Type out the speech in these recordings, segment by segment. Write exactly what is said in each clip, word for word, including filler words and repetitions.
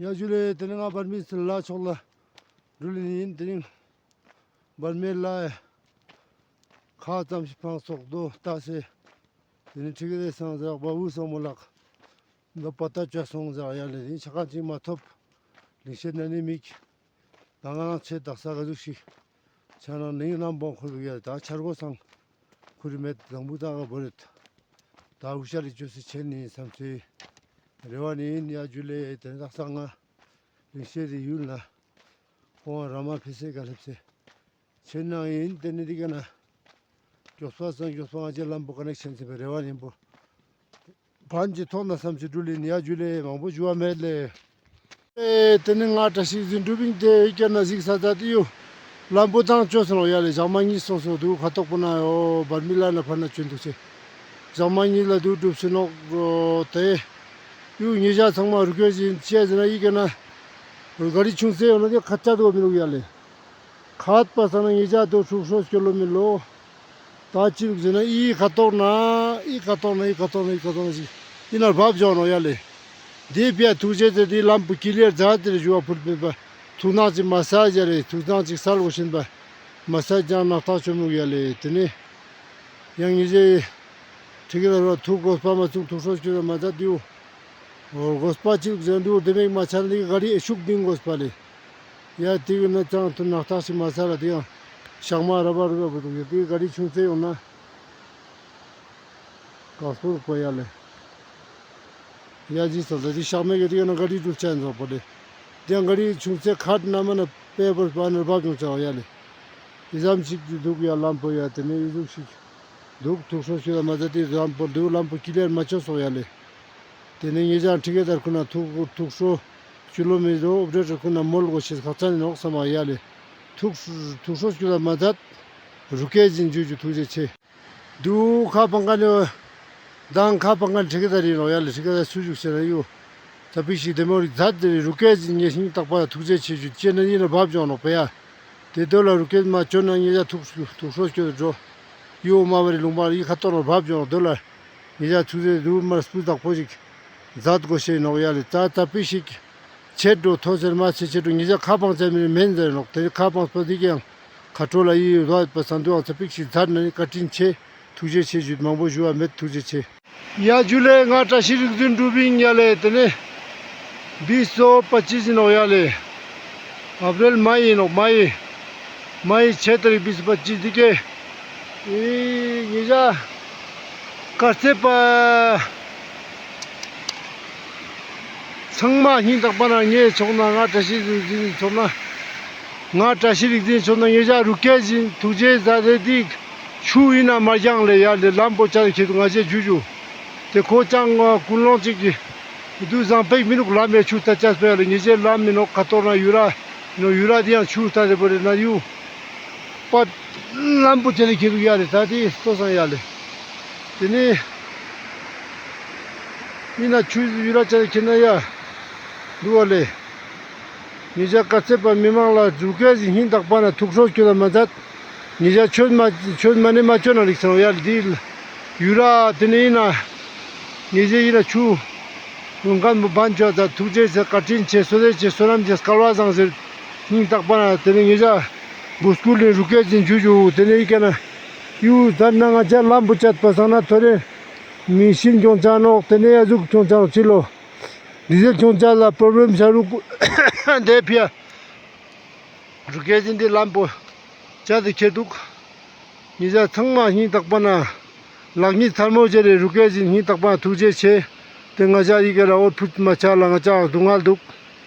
ཡ་ཇུ་ལེ། དེ་ནི་ང་བར་མི་ལ་ཕྱོགས་ལ་འགྲུལ་ལེ་ནི་ཡིན། དེ་ནི་བར་མི་ལ་ཁ་ཙམ་ཞིག་འཕང་སོག་དོ་ལྟ་སེ། དེ་ནི་ཁྲི་གེ་སང་ཟེར་བ་བུ་སོང་མོ་ལག་ལོ་པ་ཏ་བཅོ་སོང་ཟེར་ཡ་ལེ། དེ་ནི་ཆ་ཁང་ཅིག་མ་ཐོབ། ལིང་ཤེད་ན་ནི་མིག་ད་ང་རང་ཆེ་དག་ས་ག་ཟུག་ཤིག་ཆ་ན་ནི་ནམ་བོང་ཁུར་གི་ཡ་ད་ཆར་གོ་སང་ཁུར་མེད་དང་བུ་ད་ག་བོ་རེད། ད་ཧུ་ཤ་ལི་ཅོ་སི་ཆེན་ནི་སམ་སི་རེ་བ་ནི་ཡ་ཇུ་ལེ། དེ་ནི་དག་ས་ང་ལིང་ཤེད་རི་ཡུལ་ན་ཁོང་ར་མ་ཕི་སེ་ག་ལེབ་སེ་ཆེན་ནང་ཡིན། དེ་ནི་དི་ག་ན་མགྱོགས་པ་སང་མགྱོགས་པ་ང་ཅི་ལམ་བོ་ཀ་ནེག་ཤན་སི་བེ་རེ་བ་ནི་བོ་ཕན་ཅི་ཐོག་ན་སམ་སི་འགྲུལ་ལེ་ནི་ཡ་ཇུ་ལེ། མང་པོ་ཇུ་བ་མེད་ལེ། ཨེ་དེ་ནི་ང་བཀྲ་ཤིས་རིག་འཛིན་འགྲུབ་ཨིན་ཏེ་ཡི་གེ་ན་གཟིགས་ས་ད་དེ་ཡུ་ལམ་བོ་དང་ཅོ་སོང་ཡ་ལེ། ཞག་མ་གཉིས་སོང་སོ་དུ་ཁ་ཐོག་པོ་ན་ཡོ་བར་མི་ལ་ན་ཕ་ན་ཅོན་དུ་ཆེ། ཞག་མ་གཉིས་ལ་དུ་འགྲུབ་སི་ནོག་ཏེ། ཡུ་ཉེ་ཞག་ཚང་མ་རུ་ཀེ་ཟིན་ཅེ་ཟེར་ན་ཡི་གེ་ན་ག་རི་ཆུང་ཙེ་ཡོང་ན་དེ་ཁ་ཆ་དུ་མི་ལུག་ཡ་ལེ། ཁ་པ་སང་ན་ཉེ་ཞག་དུ་ཧྲུག་ཧྲོ་སྐྱོ་ལོ་མི་ལོ། ད་ཅི་ལུག་ཟེར་ན་ཨི་ཁ་ཐོག་ན་ཨི་ཁ་ཐོག་ན་ཨི་ཁ་ཐོག་ན་ཨི་ཁ་ཐོག་ན་ཅིག་ཨི་ན་བབ་ཇོ་ནོ་ཡ་ལེ། དེ་བྱས་ཐུགས་རྗེ་ཆེ། དེ་ལམ་བུ་ཀི་ལེར་མཛད་དེ་ཞུ་བ་ཕུལ་པས་པ། ཐུགས་སྣང་ཅིག་མ་ས་ཡ་ལེ། ཐུགས་སྣང་ཅིག་སལ་བོ་ཤིན་པ་མ་ས་ཅང་ནག་ཐག་ཆོད་མུག་ཡ་ལེ། དེ་ནི་ཡང་ཉེ་ཞག་ཁྲི་གེ་ལ་རོ་ཐུགས་དགོས་པ་མ་བྱུང་། ཐུགས་སྲོག་སྐྱོ་མ་མཛད་དེའུ། ཨོ་དགོས་པ་ཅིག་ཟེར་འདུག་དེ་མིག་མ་ཆ་ན་དེ་ག་རི་ཨེ་ཤུག་ལྡིང་དགོས་པ་ལེ། ཡ་དེ་གི་ན་ཅང་དུ་ནག་ཐག་ཞིག་མ་ས་ལ་དེ་ཡང་ཞག་མ་ར་བ་རུ་བ་བུ་དུ་ཡ་དེ་ག་རི་ཆུང་ཙེ་ཡོང་ན། ག་སུར་པ་ཡ་ལེ། ཡ་ཇི་ས་ལ་དེ་ཞག་མེད་གི་དེ་ཡང་ན་ག་རི་འགྲུལ་ཆ་ཡིན་ཟོག་པ་ལེ། དེ་ཡང་ག་རི་ཆུང་ཙེ་ཁ་ན་མ་ན་པེ་བར་པ་ན་བབ་ཡོང་ཆ་ཡ་ལེ། ཨི་ཙམ་ཞིག་དུག་ཡ་ལམ་བོ་ཡ་དེ་ནི་ཨི་ཟུག་ཞིག་དུག་ཐུགས་སྲོག་སྐྱོ་མ་མཛད་དེ་ལམ་བོ་དུག་ལམ་བོ་ཀི་ལེར་མ་ཆོད་སོག་ཡ་ལེ། དེ་ནི་ཉེ་ཞག་ཁྲི་གེ་དར་ཁུ་ན་ཐུགས་ཐུགས་སྲོག་སྐྱོ་ལོ་མི་རོ་ཨོབ་རེ་ར་ཁུ་ན་མོལ་གོ་ཤེས་ཁག་ཅན་ནོག་སམ་ཡ་ལེ། ཐུགས་ཐུགས་སྲོག་སྐྱོ་མ་མཛད། རུ་ཀེ་ཟིན་ཇུ་ཇུ་ཐུགས་རྗེ་ཆེ། དུ་ཁ་པང་ཀ་ནི་དང་ཁ་པང་ཀ་ཁྲི་གེ་དར་རི་ནོ་ཡ་ལེ། ཁྲི་གེ་དར་སུ་ཇུག་ཤེ་ན་ཡུ། ད་པི་ཤི་དེ་མོ་རིག་ཛད་དེ་རུ་ཀེ་ཟིན་ཉེ་ཤིང་ཏག་པ་ཐུགས་རྗེ་ཆེ་ཞུ་ཅེ་ན་ཡིན་ན་བབ་ཇོ་ནོག་པ་ཡ། དེ་དོ་ལ་རུ་ཀེ་མ་ཅོ་ན་ཉེ་ཞག་ཐུགས་ཐུགས་སྲོག་སྐྱོ་འགྲོ། ཡོ་མ་བ་རི་ལུང་པ་ཡི་ཁ་ཐོག་ནོ་བབ་ཇོ་ནོག་དོ་ལ། ཉེ་ཞག་ཐུགས་རྗེ་དུ་མ་སྤུ་དག་པོ་ཞིག་ཛད་གོ་ཤེ་ནོག་ཡ་ལེ། ད་ད་པི་ཤིག་ཆེ་འགྲོ་ཐོ་ཟེར་མ་ཆེ་ཆེ་འགྲོ་ཉེ་ཞག་ཁ་པང་ཙེ་མིན་མེན་ཟེར་ནོག་དེ་ཁ་པང་སྤ་དི་གེ་ཡང་ཁ་ཏྲོ་ལ་ཡི་རོ་པ་སང་དུ་ཡང་ད་པི་ཤིག་ཛད་ན་ནི་བཀའ་དྲིན་ཆེ། ཐུགས་རྗེ་ཆེ་ཞུ། མང་པོ་ཞུ་བ་མེད། ཐུགས་རྗེ་ཆེ། ཡ་ཇུ་ལེ། ང་བཀྲ་ཤིས་རིག་འཛིན་འགྲུབ་ཨིན་ཡ་ལེ། དེ་ནི་བིས་སོ་པ་ཅིས་ཨིན་ནོག་ཡ་ལེ། ཨབ་རིལ་མ་ཡི་ནོག་མ་ཡི། མ་ཡི་ཆེ་ཏ་རིག་བིས་སོ་པ་ཅིས་འདི་གེ། ཨི་ཉེ་ཞག་དཀར་རྩེ་པ་ཚང་མ་སྙིང་ཐག་པ་ན་ངའི་ཕྱོགས་ན་ང་བཀྲ་ཤིས་རིག་འཛིན་ཕྱོགས་ན། ང་བཀྲ་ཤིས་རིག་འཛིན་ཕྱོགས་ན་ཉེ་ཞག་རུ་སྐད་ཟིན་ཐུགས་རྗེ་ཟ་རེ་འདི། ཆུ་ཨིན་ན་མ་རྒྱང་ལེ་ཡ་ལེ་ལམ་བོ་ཅ་ཁེ་དུ་ང་ཅེ་ཇུ་ཇུ། ཏེ་ཁོ་ཅང་ཀུན་སློང་ཅིག་གི་དུ་བཟང་པེག་མི་ནུག་ལམ་ཡ་ཆུ་ཏ་ཅས་པེ་ཡ་ལེ། ཉེ་ཞག་ལམ་མི་ནོག་ཁ་ཐོར་ན་ཡུ་ར་ནོ་ཡུ་ར་འདི་ཡང་ཆུ་ཏ་རེ་བོ་རེ་ན་ཡུ་པ་ལམ་བོ་ཅ་ཁེ་དུ་ཡ་ལེ། ཏ་ཏི་ཏོ་སང་ཡ་ལེ། ཏེ་ནི་ཨིན་ན་ཆུ་ཡུ་ར་ཅ་ཁེ་ན་ཡ་དུ་བ་ལེ། ཉེ་ཞག་དཀར་རྩེ་པ་མི་མང་ལ་རུ་སྐད་ཟིན་སྙིང་ཐག་པ་ན་ཐུགས་སྲོག་སྐྱོ་ལ་མ་མཛད། ཉེ་ཞག་ཆོད་མ་ཆོད་མ་ནི་མ་ཆོད་ན་ལིག་སོང་ཡ་ལེ། འདི་ཡུ་ར་ཏེ་ནི་ཨིན་ན་ཉེ་ཞག་ཨིན་ན་ཆུ་ལུང་ཁན་བོ་བན་ཆོག་ད་ཐུགས་རྗེ་ཆེ་བཀའ་དྲིན་ཆེ་བསོད་བདེ་ཆེ་བསོད་ནམས་ཆེ་སྐལ་བ་བཟང་ཟེར་སྙིང་ཐག་པ་ན་ཏེ་ནི་ཉེ་ཞག་བུ་སྐུལ་ལིན་རུ་སྐད་ཟིན་ཇུ་ཇུ། ཏེ་ནི་ཨི་ཀ་ན་ཡུ་ད་ན་ང་ཅ་ལམ་བོ་ཅད་པ་སང་ན་ཐོ་རེ་མི་ཤིན་ཁྱོང་ཅ་ནོག་ཏེ་ནི་ཡ་ཟུག་ཁྱོང་ཅ་ནོག་ཅི་ལོ། ཌི་ཟེལ་ཁྱོང་ཅ་ལ་པྲོབ་ལེམ་ཤ་རུ་ཀུ་ཏེ་ཕི་ཡ། རུ་སྐད་ཟིན་འདི་ལམ་བོ་ཅ་ཏེ་ཁེ་དུག་ཉེ་ཞག་ཚང་མ་སྙིང་ཐག་པ་ན་ལག་གཉིས་ཐལ་མོ་སྦྱར་རེ་རུ་སྐད་ཟིན་སྙིང་ཐག་པ་ན་ཐུགས་རྗེ་ཆེ། ཏེ་ང་ཅ་ཡི་གེ་ལ་འོ་ཕུད་མ་ཆ་ལ་ང་ཅ་སྡུག་བསྔལ་དུག་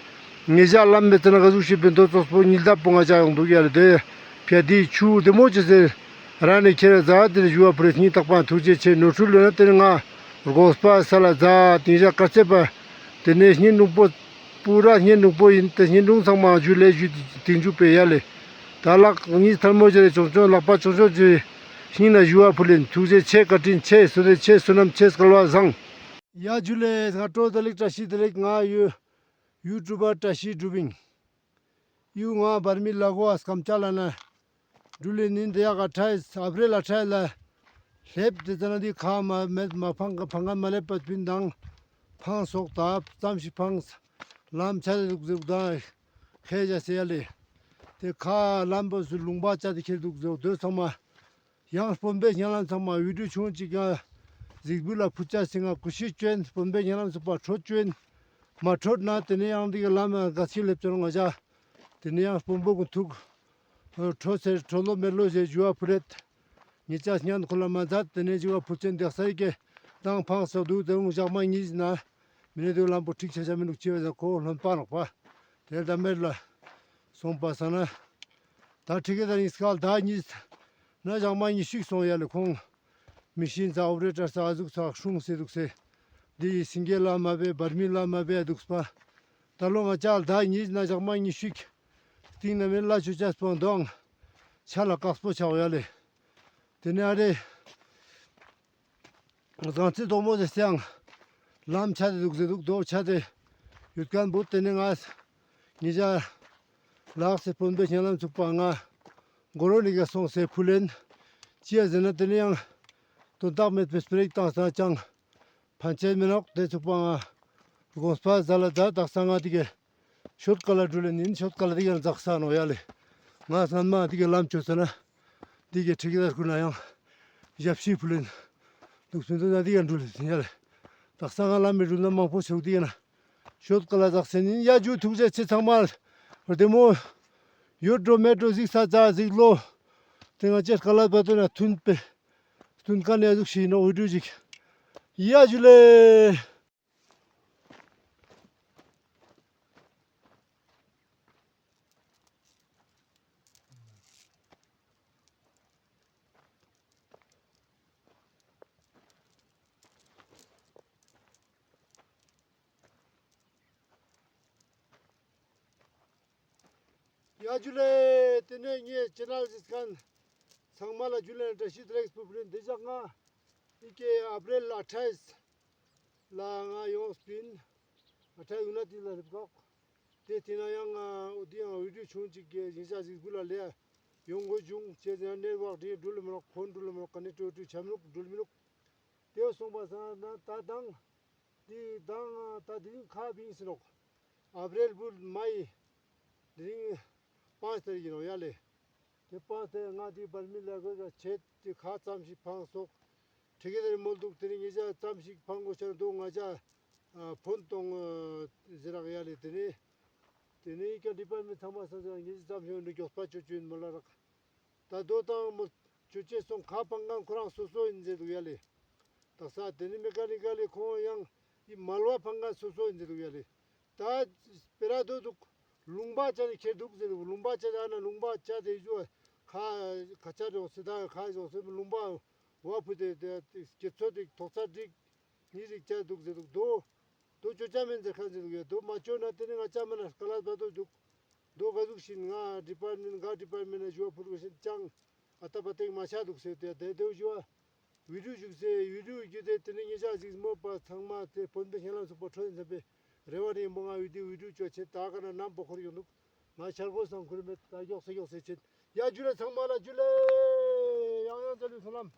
ཉེ་ཞག་ལམ་མེད་ཏེ་ན་ག་ཟུག་ཤིག་བེན་ཏོ་ཙོགས་པོ་ཉིལ་དབ་པོ་ང་ཅ་ཡོང་དུག་ཡ་ལེ། ཏེ་ཕི་ཡ་འདི་ཆུ་བདེ་མོ་ཅིག་ཟེར་ར་ནེ་ཁྱེར་ར་ཛད་ཏེ་ཞུ་བ་ཕུལ་ལེ། སྙིང་ཐག་པ་ན་ཐུགས་རྗེ་ཆེ། ནོར་འཁྲུལ་ལོས་ན་ཏེ་ནི་ང་དགོས་པ་སལ་ལ་ཛད། ཏེ་ཉེ་ཞག་དཀར་རྩེ་པ་ཏེ་ནི་སྙིང་རླུང་པོ་པུ་ར་སྙིང་རླུང་པོ་ཨིན། ཏེ་སྙིང་རླུང་ཚང་མ་ཇུ་ལེ་ཇུ་ཏིང་ཇུ་པེ་ཡ་ལེ། ད་ལག་གཉིས་ཐལ་མོ་སྦྱར་རེ་ཆོང་ཆོང་ལག་པ་ཆོང་ཆོང་ཅིག་སྙིང་ན་ཞུ་བ་ཕུལ་ལེ། ཐུགས་རྗེ་ཆེ། བཀའ་དྲིན་ཆེ། བསོད་བདེ་ཆེ། བསོད་ནམས་ཆེ། སྐལ་བ་བཟང་། ཡ་ཇུ་ལེ། སྔ་དྲོ་བདེ་ལེགས་བཀྲ་ཤིས་བདེ་ལེགས། ང་ཡུ་ཡུ་ཊུབ་པར་བཀྲ་ཤིས་འགྲུབ་ཨིན། ཡུ་ང་བར་མི་ལ་གོ་ཨ་སྐམ་ཅ་ལ་ན་འགྲུལ་ལེ་ནི་འདི་ཡག་ག་ཁྲའི་ཨབ་རིལ་ལ་ཁྲའི་ལ་ལེབ་ཏེ་ཙ་ན་འདི་ཁ་མ་མེད་མ་ཕང་ཕང་ང་མ་ལེབ་པ་སྤིན་དང་ཕང་སོག་ད་ཙམ་ཞིག་ཕང་ས་ ལམ་ཆ་དེ་འདུག་ཟེར་ད་ཁེ་ཇ་སེ་ཡ་ལེ། དེ་ཁ་ལམ་བོ་ཟུ་ལུང་པ་ཆ་དེ་ཁེ་འདུག་ཟེར་དོ་ཚང་མ། ཡང་སྤོན་པོའི་ཉ་ལམ་ཚང་མ་བི་ཌིའོ་ཆུང་ཅིག་ག་གཟིགས་འབུལ་ལ་ཕུལ་ཆ་སེ་ང་གུས་ཤིག་ཅོ་ཡིན། སྤོན་པོའི་ཉ་ལམ་ཚུགས་པ་འཕྲོད་ཅོ་ཡིན། མ་འཕྲོད་ན་དེ་ནས་ཡང་འདི་གི་ལམ་ག་ཅི་ལེབ་ཅོ་རུང་ང་ཅག་དེ་ནས་ཡང་སྤོན་པོ་གུན་ཐུག་འཕྲོད་ཟེར་འཕྲོད་ལོ་མེད་ལོ་ཟེར་ཞུ་བ་ཕུལ་རེད། ཉེ་ཅག་སྙན་ཁོ་ལ་མ་མཛད། དེ་ནས་ཞུ་བ་ཕུལ་ཅན་དེ་ས་ཡི་གེ་དང་ཕངས་སོ་འདུག་དེ་འོང་ཞག་མ་གཉིས་ན་མི་ནས་དེ་ལམ་བོ་འགྲིག་ཆ་ཆ་མི་འདུག་ཅེས་པ་ཟེར་ཁོ་ལྷོད་པ་ནོག་པ། དེ་ལ་ད་མེད་ལ་སོང་པ་ས་ན་ད་ཁྲི་ཀེ་ད་ནི་སྐལ་ད་གཉིས་ན་ཞག་མ་གཉིས་ཤིག་སོང་ཡ་ལེ། ཁོང་མི་ཤིན་ཙ་ཨོ་པ་རེ་ཊར་ས་ཨ་ཟུག་ཚ་ཤུང་སེ་འདུག་སེ། འདི་སིང་གེ་ལ་མ་བེ་བར་མི་ལ་མ་བེ་འདུག་པ། ད་ལོ་ང་ཅག་ད་གཉིས་ན་ཞག་མ་གཉིས་ཤིག་སྟིང་ན་མེད་ལ་ཆུ་ཆ་སྤང་དོང་ཆ་ལ་ཀག་སྤོ་ཆ་འོ་ཡ་ལེ། དེ་ནས་ཨ་རེ། ཟང་ཚི་དོག་མོ་ཟེར་སེ་ཡང་ལམ་ཆ་དེ་འདུག་ཟེར་འདུག་དོ་ཆ་དེ་ཡོད་མཁན་བུ་དེ་ནས་ང་ཉེ་ཞ་ལགས་སེ་སྤོན་པོའི་ཉ་ལམ་ཚུགས་པ་ང་མགོ་རོ་ནི་ག་སོང་སེ་ཕུལ་ལེན། ཅི་ཡ་ཟེར་ན་དེ་ནས་ཡང་དོན་དག་མེད་པའི་སྤེ་ར་ཞིག་བཏང་ས་ཅང་ཕན་ཆད་མི་ནོག་དེ་ཚུགས་པ་ང་དགོངས་པ་ཟ་ལ་ད་དག་ས་ང་དེ་གི་ཤོད་ཀ་ལ་འགྲུལ་ལེ་ཉིན་ཤོད་ཀ་ལ་དེ་ག་ན་འཛག་ས་ནོ་ཡ་ལེ། ང་སྔན་མ་དེ་ག་ལམ་ཅོ་ས་ན་དེ་ག་ཁྲི་ཀེ་དར་ཁུ་ན་ཡང་ཞབས་ཕྱི་ཕུལ་ལེན་འདུག་སུན་དུ་ན་དེ་ག་འགྲུལ་ལེ་ཡ་ལེ། དག་ས་ང་ལམ་མི་འགྲུལ་ན་མང་པོ་ཆོག་དེ་ག་ན་ཤོད་ཀ་ལ་འཛག་སེ་ཉིན། ཡ་ཇུ་ཐུགས་རྗེ་ཆེ། ཚང་མ་བདེ་མོ་ཡོད་འགྲོ་མེད་འགྲོ་གཟིགས་ས་ཙ་གཟིགས་ལོ། དེ་ང་ཅེར་ཀ་ལ་བ་དོ་ན་ཐུན་པེ་ཐུན་ཀ་ནས་ཟུག་ཤི་ནོ་འོས་འགྲོ་ཅིག་ཡ་ཇུ་ལེ། ཡ་ཇུ་ལེ། དེ་ནས་ངའི་ཆེ་ནལ་གཟིགས་མཁན་ཚང་མ་ལ་ཇུ་ལེ་བཀྲ་ཤིས་བདེ་ལེགས་ཕུལ་ཕུལ་ཡིན། དེ་ཞག་ང་ཨི་ཀེ་ཨབ་རེལ་ཨ་ཐར་ལ་ང་ཡོངས་པིན། ཨ་ཐར་ཡུ་ན་ཏི་ལ་རིབ་ཀོག་དེ་དེ་ན་ཡང་ང་འོ་དེ་ཡང་བི་ཌིའོ་ཆུང་ཅིག་གི་ཡིན་ས་གཟིགས་འབུལ་ལ་ལས་ཡོང་དགོས་བྱུང་། ཅི་ཟེར་ན་ནེཊ་ཝོརཀ་དེ་འགྲུལ་མི་ནོག་ཕོན་འགྲུལ་མི་ནོག་ཀ་ནེག་ཊི་བི་ཊི་ཆ་མི་ནོག་འགྲུལ་མི་ནོག་དེ་སོང་པ་ས་ན་ད་དང་དེ་དང་ད་དེ་རིང་ཁ་བིང་སི་ནོག་ཨབ་རེལ་བུ་མའི་དེ་རིང་པ་སྟེ་ཡིན་ནོག་ཡ་ལེ། དེ་པ་སྟེ་ང་དེ་བར་མི་ལ་གོ་ག་ཆེད་དེ་ཁ་ཙམ་ཞིག་ཕངས་སོག་ཁྲི་ཀེ་དར་མོལ་འདུག་དེ་ནས་ཉེ་ཞ་ཙམ་ཞིག་ཕང་དགོས་ཆ་དོ་ང་ཅག་ཕོན་གཏོང་ཟེར་རག་ཡ་ལེ། དེ་ནས་དེ་ནས་ཨི་ཀ་ཌི་པར་མེནཊ་ཚང་མ་ས་ས་ཉེ་ཞ་ཙམ་ཞིག་འདི་མགྱོགས་པ་ཅོ་ཅོ་ཡིན་མོལ་ལ་རག་ད་དོ་དང་མོ་ཅོ་ཅེས་སོང་ཁ་ཕང་མཁན་ཁོ་རང་སོ་སོ་ཡིན་ཟེར་འདུག་ཡ་ལེ། དག་ས་དེ་ནི་མེ་ཀ་ནི་ཀ་ལི་ཁོང་ཡང་ཨི་མལ་བ་ཕང་མཁན་སོ་སོ་ཡིན་ཟེར་འདུག་ཡ་ལེ། ད་སྤེ་ར་དོ་འདུག་ལུང་པ་ཅ་ནི་ཁྱེར་འདུག་ཟེར་འདུག་ལུང་པ་ཅ་ན་ལུང་པ་ཅ་དེ་ཡོ་ཁ་ཁ་ཅ་རོགས་སེ་ད་ཁ་རོགས་སེ་ལུང་པ་བ་ཕུ་དེ་དེ་སྐྱེ་ཚོ་དེ་ཐོག་ཚ་འགྲིག་ཉིས་རིགས་ཅ་འདུག་ཟེར་འདུག་དོ། དོ་ཅོ་ཅ་མེན་ཟེར་ཁ་ཟེར་འདུག་ཡ། དོ་མ་ཅོ་ན་དེ་ནི་ང་ཅ་མ་ན་ཀ་ལ་བ་དོ་འདུག་དོ་ག་ཟུག་ཤིན་ང་ཌི་པར་མེནཊ་ག་ཌི་པར་མེནཊ་ན་ཞུ་བ་ཕུལ་དགོས་ཤིན་ཅང་ཨ་ཏ་པ་ཏེག་མ་ཆ་འདུག་ཟེར་དེ་དེ་དོ་ཞུ་བ་བི་ཌིའོ་བཞུགས་ཟེར་བི་ཌིའོ་བརྒྱུད་དེ་དེ་ནི་ཉེ་ཞ་གཟིགས་མོ་པ་ཚང་མ་དེ་བོན་པོའི་ཉ་ལམ་ཚུགས་པ་འཕྲོད་ཡིན་ཟེར་བའི་རེ་བ་ནི་ཡིན་པོ། ང་བི་ཌིའོ་བི་ཌིའོ་ཅོ་ཆེད་ད་ག་ན་ནམ་པོ་ཁོར་ཡོང་འདུག་ང་ཆར་གོ་སང་ཁུར་མེད་ད་མགྱོགས་སེ་མགྱོགས་སེ་ཆེད་ཡ་ཇུ་ལེ། ཚང་མ་ལ་ཇུ་ལེ། ཡང་ཡང་ཇུ་ལེ་སོ་ལམ།